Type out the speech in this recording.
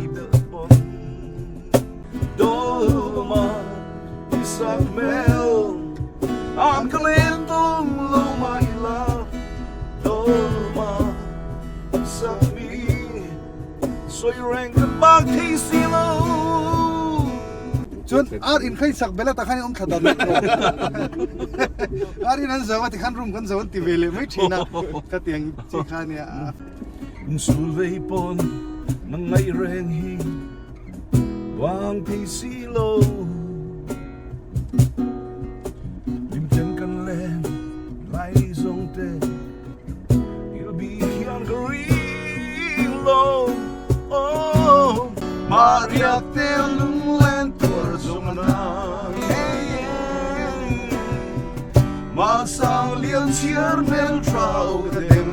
i belh pawn Dolma i sak hmel An ka len tum lo mah ila Dolma i sak mi Sawi reng kan bak thei si lo. Chuan ar in kha i sak bel a tah khan in awm thla dan lo. Ar in an zo a tikhan room kan zo an ti ve leh mai thin a khatiang chi kha nia. Sul vei pawn nang ngaih reng hi vang thei si lo. Lim ten kan len lai zawng te il bi hian ka ring lo. Oh, Maria te lunglen tuar zawng a na. Masang lian chhiar hmel tha o ka dem.